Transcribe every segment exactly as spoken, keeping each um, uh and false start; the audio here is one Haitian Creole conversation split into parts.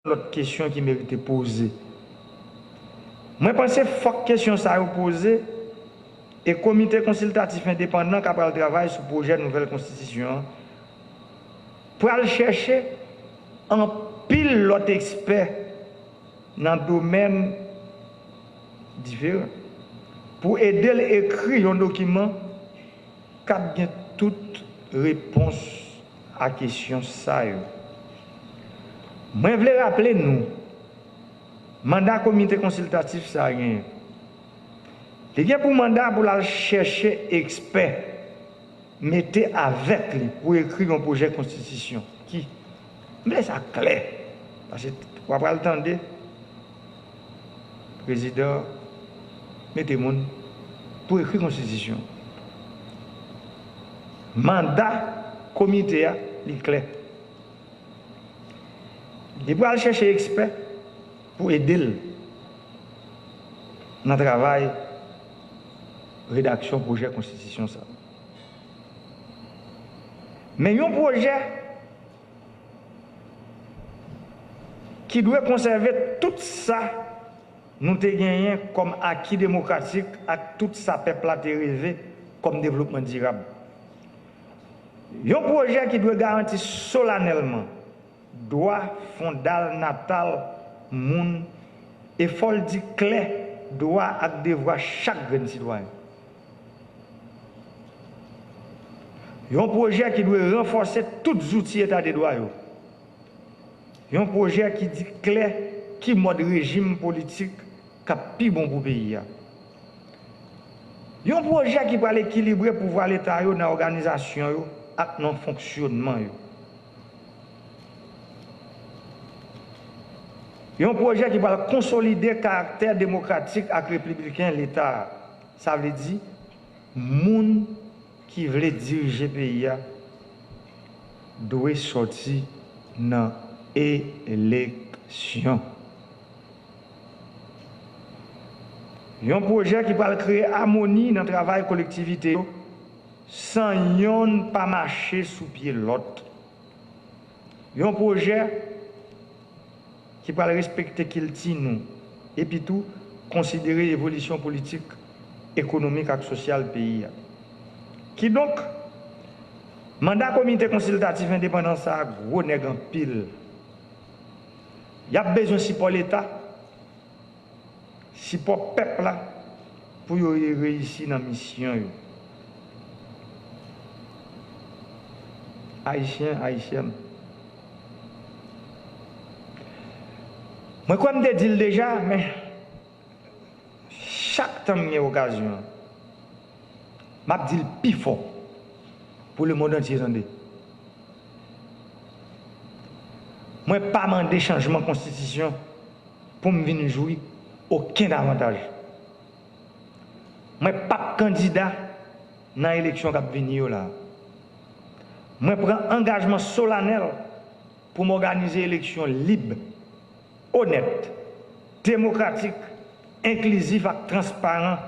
lòt kesyon ki merite poze. Mwen panse fòk kesyon sa yo poze e Komite Konsiltatif Endepandan k ap pral travay sou pwojè nouvèl konstitisyon an pral chèche anpil lòt ekspè nan domèn diferan pou ede l ekri yon dokiman k ap gen tout repons a kesyon sa yo. Mwen vle raple nou manda Komite Konsiltatif sa a genyen. Li gen pou manda pou l al chèche ekspè mete avèk li pou ekri yon pwojè konstitisyon ki, m vle sa klè, paske w ap pral tande prezidan mete moun pou ekri konstitisyon. Manda komite a, li klè. Li pral chèche ekspè pou ede l nan travay redaksyon pwojè konstitisyon sa. Men yon pwojè ki dwe konsève tout sa nou te genyen kòm aki demokratik ak tout sa pèp la te reve kòm devlopman dirab. Yon pwojè ki dwe garanti solanèlman dwa fondal natal moun e fò l di klè dwa ak devwa chak grenn sitwayen. Yon pwojè ki dwe ranfòse tout zouti eta de dwa yo. Yon pwojè ki di klè ki mòd rejim politik k ap pi bon pou peyi a. Yon pwojè ki pral ekilibre pouvwa Leta yo nan òganizasyon yo ak nan fonksyonman yo. Yon pwojè ki pral konsolide karaktè demokratik ak repibliken Leta a, sa vle di moun ki vle dirije peyi a dwe sòti nan eleksyon. Yon pwojè ki pral kreye amoni nan travay kolektivite yo san yonn pa mache sou pye lòt. Yon pwojè ki pral respekte kilti nou, epi tou konsidere evolisyon politik, ekonomik ak sosyal peyi a. Kidonk, manda Komite Konsiltatif Endepandan sa a gwo nèg anpil. Y ap bezwen sipò Leta, sipò pèp la pou yo reyisi nan misyon yo. Ayisyen, Ayisyèn, mwen kwè m te di l deja, men chak tan m gen okazyon an, m ap di l pi fò pou lemonn antye tande. Mwen pa mande chanjman konstitisyon pou m vin jwi okenn avantaj. Mwen p ap kandida nan eleksyon k ap vini yo la. Mwen pran angajman solanèl pou m òganize eleksyon lib, onèt, demokratik, enklizif ak transparan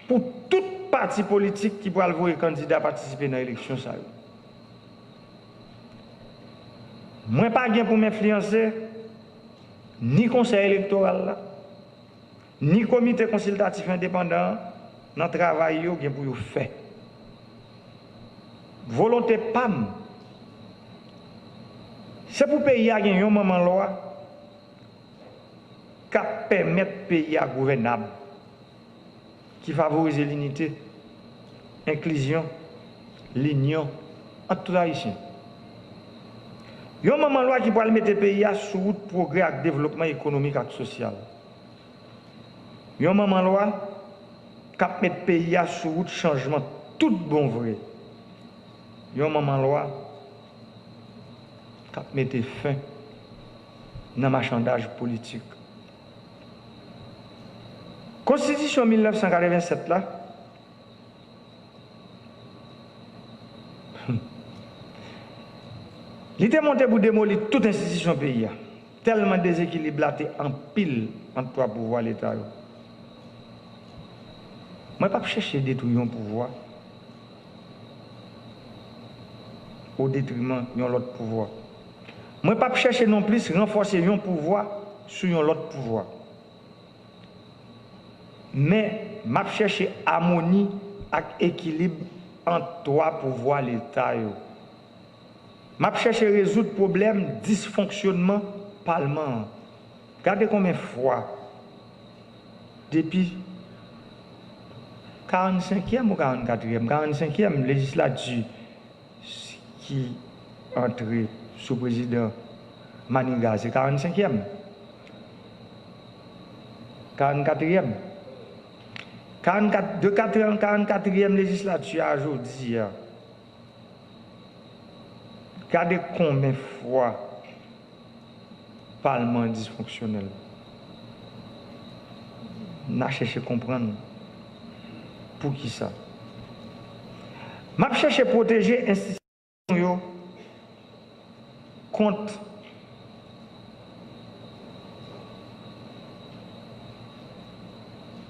pou tout pati politik ki pral voye kandida patisipe nan eleksyon sa yo. Mwen pa gen pou m enfliyanse ni Konsèy Elektoral la, ni Komite Konsiltatif Endepandan an nan travay yo gen pou yo fè. Volonte pa m, se pou peyi a gen yon manman lwa k ap pèmèt peyi a gouvènab, ki favorize linite, enklizyon, linyon ant tout Ayisyen. Yon manman lwa ki pral mete peyi a sou wout pwogrè ak devlopman ekonomik ak sosyal. Yon manman lwa k ap met peyi a sou wout chanjman tout bon vre. Yon manman lwa k ap mete fen nan machandaj politik. Konstitisyon mil nèf san katreven sèt la, li te monte pou demoli tout enstitisyon peyi a, tèlman dezekilib la te anpil ant twa pouvwa Leta yo. Mwen p ap chèche detwi yon pouvwa o detriman yon lòt pouvwa. Mwen p ap chèche nonplis ranfòse yon pouvwa sou yon lòt pouvwa. Men, m ap chèche amoni ak ekilib ant twa pouvwa Leta yo. M ap chèche rezoud pwoblèm disfonksyonman Palman an. Gade konbyen fwa, depi karannsenkyèm ou karannkatriyèm, karannsenkyèm lejislati ki antre sou prezidan Maniga, se karannsenkyèm, karannkatriyèm, karannkat, de katran, karannkatriyèm lejislati a jodi a. Gade konbyen fwa Palman an disfonksyonèl. N a chèche konprann poukisa. M ap chèche pwoteje enstitisyon yo kont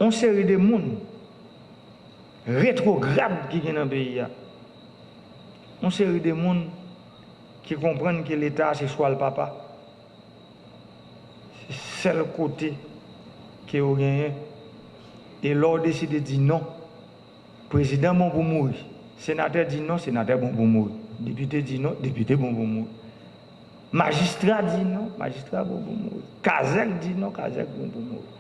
yon seri de moun retwograd ki gen nan peyi a. Yon seri de moun ki konprann ke Leta a se chwal papa. Se sèl kote ke yo genyen. E lè w deside di non, prezidan bon pou mouri. Senatè di non, senatè bon pou mouri. Depite di non, depite bon pou mouri. Majistra di non, majistra bon pou mouri. Kazèk di non, kazèk bon pou mouri.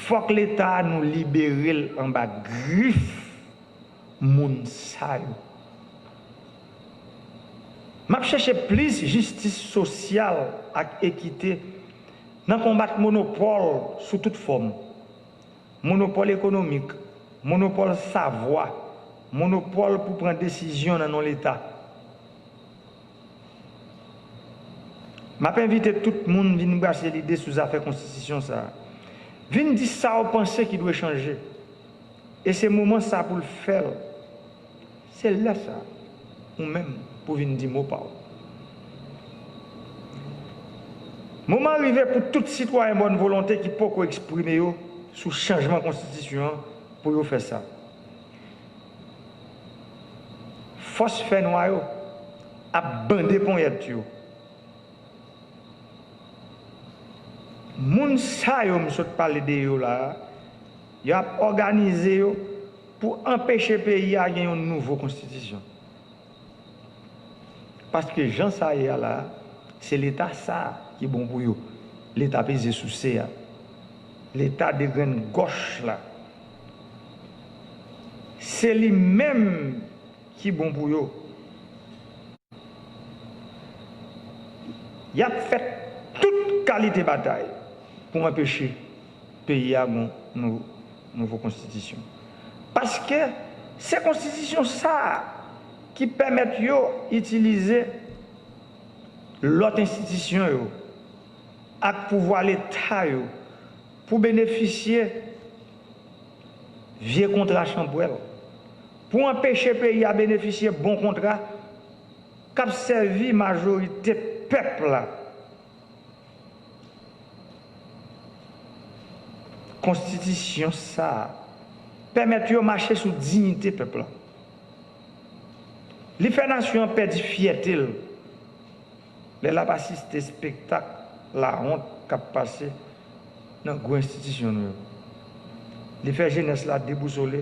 Fòk Leta a nou libere l anba grif moun sa yo. M ap chèche plis jistis sosyal ak ekite nan konbat monopòl sou tout fòm. Monopòl ekonomik, monopòl savwa, monopòl pou pran desizyon nan non Leta. M ap envite tout moun vin brase lide sou zafè konstitisyon sa a. Vin di sa w panse ki dwe chanje. E se moman sa pou l fè l. Se lè sa, ou menm, pou vin di mo pa w. Moman an rive pou tout sitwayen bòn volonte ki poko eksprime yo sou chanjman konstitisyon an pou yo fè sa. Fòs fènwa yo ap bande ponyèt yo. Moun sa yo m sot pale de yo la a, y ap òganize yo pou anpeche peyi a gen yon nouvo konstitisyon. Paske jan sa ye a la a, se Leta sa a ki bon pou yo. Leta peze souse a. Leta de grenn gòch la. Se li menm ki bon pou yo. Y ap fè tout kalite batay pou anpeche peyi a gon nou, nouvo konstitisyon. Paske se konstitisyon sa a ki pèmèt yo itilize lòt enstitisyon yo ak pouvwa Leta yo pou benefisye vye kontra chanpwèl, pou anpeche peyi a benefisye bon kontra k ap sèvi majorite pèp la. Konstitisyon sa a pèmèt yo mache sou diyite pèp la. Li fè nasyon an pèdi fyète l lè l ap asiste espektak lawont k ap pase nan gwo enstitisyon nou yo. Li fè jenès la debousole,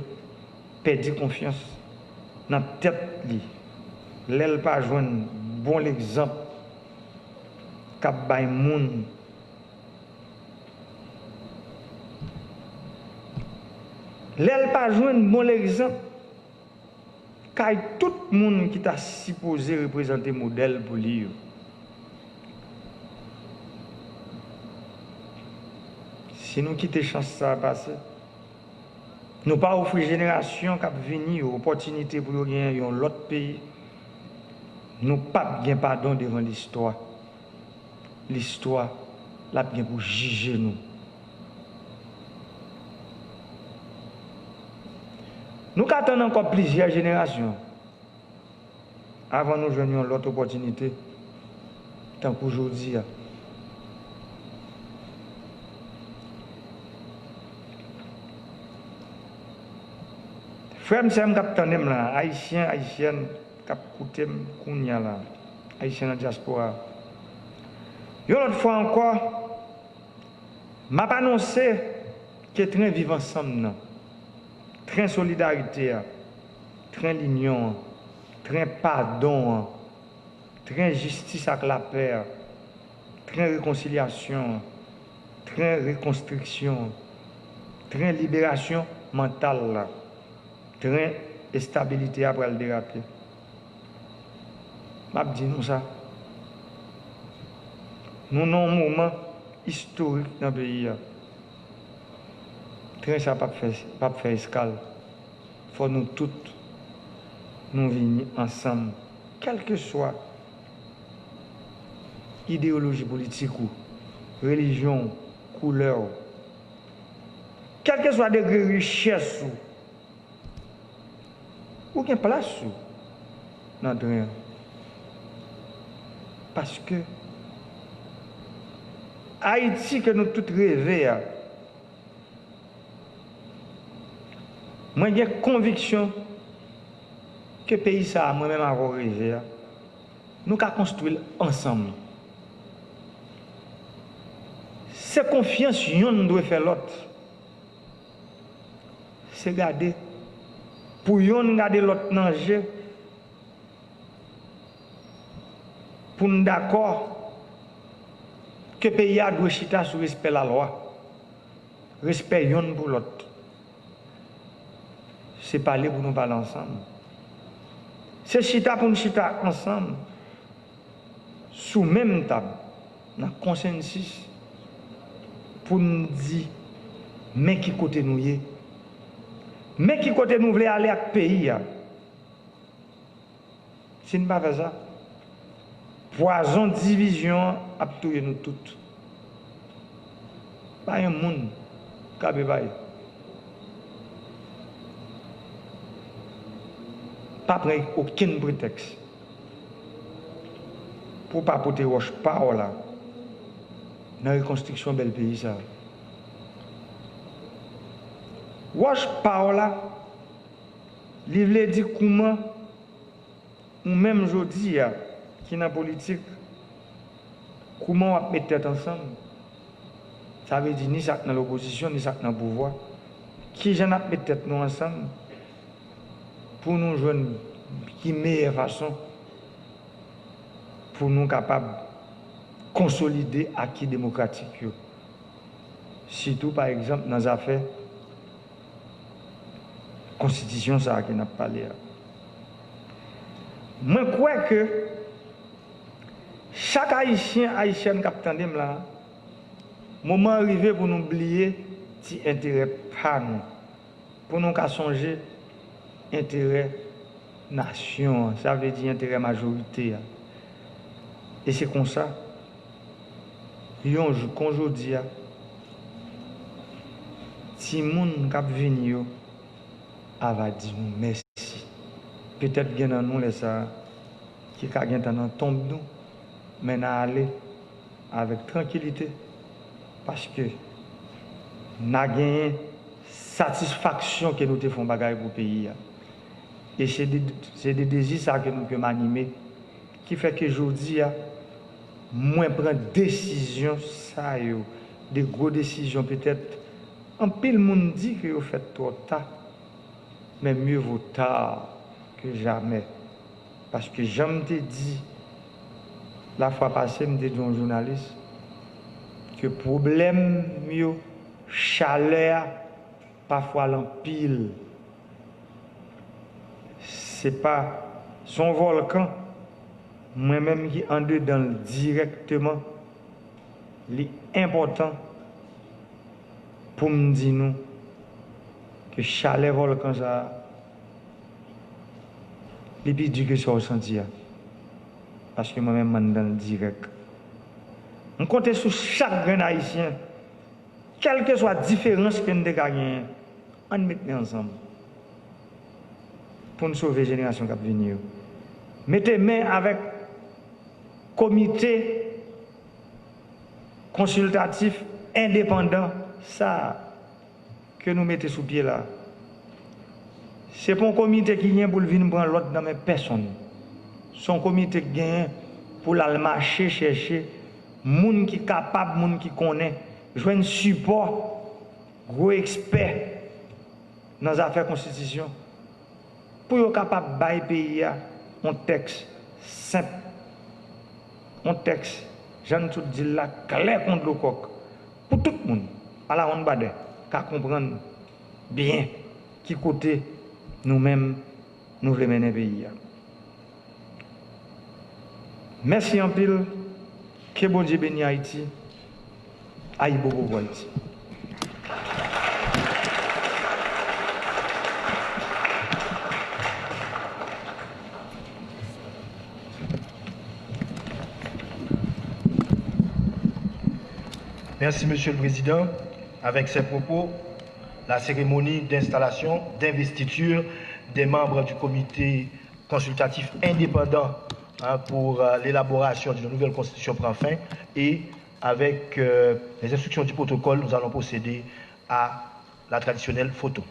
pèdi konfyans nan tèt li, lè l pa jwenn bon legzanp k ap bay moun. Lè l pa jwenn bon legzanp kay tout moun ki ta sipoze reprezante modèl pou li yo. Si nou kite chans sa a pase, nou pa ofri jenerasyon k ap vini yo opòtinite pou yo gen yon lòt peyi, nou p ap gen padon devan listwa. Listwa, l ap gen pou jije nou. Nou ka tann ankò plizyè jenerasyon avan nou jwenn yon lòt opòtinite tankou jodi a. Frè m, sè m k ap tande m la, Ayisyen, Ayisyèn k ap koute m kounye a la, Ayisyen nan dyaspora, Yon lòt fwa ankò, m ap anonse ke tren viv ansanm nan, tren solidarite a, tren linyon an, tren padon an, tren jistis ak lapè a, tren rekonsilyasyon an, tren rekonstriksyon an, tren liberasyon mantal la, tren estabilite a pral derape. M ap di nou sa. Nou nan yon moman istorik nan peyi a. Tren sa p ap fè, p ap fè eskal. Fò nou tout, nou vini ansanm, kèlkeswa ideyoloji politik ou, relijyon w, koulè w, kèlkeswa degre richès ou, ou gen plas ou nan tren an. Paske Ayiti ke nou tout reve a, mwen gen konviksyon ke peyi sa a, mwen menm avè w reve a, nou ka konstwi l ansanm. Se konfyans yonn dwe fè lòt. Se gade, pou yonn gade lòt nan je, pou n dakò ke peyi a dwe chita sou respè lalwa, respè yonn pou lòt. Se pale pou nou pale ansanm. Se chita pou n chita ansanm sou menm tab, nan konsansis, pou n di, men ki kote nou ye, men ki kote nou vle ale ak peyi a. Si n pa fè sa, pwazon divizyon an ap touye nou tout. Pa gen moun k ap epaye. Pa pran okenn pretèks pou w pa pote wòch pa w la nan rekonstriksyon bèl peyi sa a. Wòch pa w la, li vle di kouman ou menm jodi a ki nan politik, kouman w ap met tèt ansanm? Sa vle di ni sa k nan lopozisyon, ni sa k nan pouvwa. Kijan n ap met tèt nou ansanm pou nou jwenn ki meyè fason pou nou kapab konsolide aki demokratik yo? Sitou, pa egzanp, nan zafè konstitisyon sa a ke n ap pale a. Mwen kwè ke chak Ayisyen, Ayisyèn k ap tande m la, moman an rive pou nou bliye ti enterè pa nou, pou nou ka sonje enterè nasyon an, sa vle di enterè majorite a. E se konsa, yon jou kon jodi a, timoun k ap vini yo a va di nou mèsi. Petèt gen nan nou lè sa a ki ka gentan nan tonb nou, men n a ale avèk trankilite, paske n a genyen satisfaksyon ke nou te fè yon bagay pou peyi a. E se de, se de dezi sa ke nou, ke m anime, ki fè ke jodi a, mwen pran desizyon sa yo, de gwo desizyon petèt. Anpil moun di ke yo fèt twò ta, men mieux vaut tard que jamais. Paske jan m te di lafwa pase, m te di yon jounalis ke pwoblèm yo, chalè a, pafwa l anpil. Se pa, se yon vòlkan, mwen menm ki andedan l dirèkteman, li enpòtan pou m di nou ke chalè vòlkan sa a, li pi di ke sa w santi a. Paske mwen menm, m anndan l dirèk. M konte sou chak grenn Ayisyen, kèlkeswa diferans ke n te ka genyen, ann met men ansanm pou n sove jenerasyon k ap vini yo. Mete men avèk komite konsiltatif endepandan sa a ke nou mete sou pye la. Se pa yon komite ki gen pou l vin pran lòd nan men pèsonn. Se yon komite k genyen pou l al mache chèche Moun ki kapab, moun ki konnen, jwenn sipò gwo ekspè nan zafè konstitisyon, pou yo kapab bay peyi a yon tèks senp, yon tèks, jan n sot di l la, klè kon dlo kòk, pou tout moun, alawonnbadè, ka konprann byen ki kote nou menm nou vle mennen peyi a. Mèsi anpil. Ke Bondye beni Ayiti. Ayibobo pou Ayiti. Merci, Monsieur le Président. Avec ces propos, la cérémonie d'installation, d'investiture des membres du comité consultatif indépendant, hein, pour euh, l'élaboration d'une nouvelle constitution prend fin et avec euh, les instructions du protocole, nous allons procéder à la traditionnelle photo.